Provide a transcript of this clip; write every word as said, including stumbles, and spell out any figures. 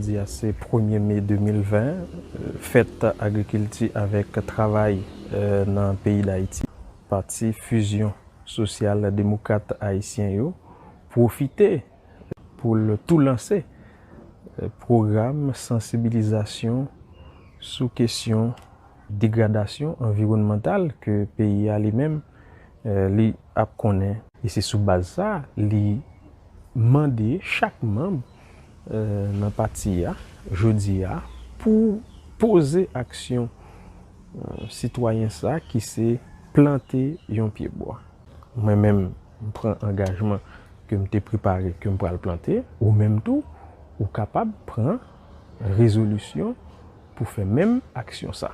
Jodi a se premye me de mil ven, fèt agrikilti avèk travay nan peyi Dayiti. Pati Fizyon Sosyal Demokrat Ayisyen yo pwofite pou l tou lanse pwogram sansibilizasyon sou kesyon degradasyon anviwònmantal ke peyi a li menm li ap konnen. E se sou baz sa li mande chak manm nan pati a jodi a pou poze aksyon sitwayen sa ki se plante yon pye bwa. Mwen menm, m pran angajman ke m te prepare ke m pral plante. Ou menm tou, ou kapab pran rezolisyon pou fè menm aksyon sa.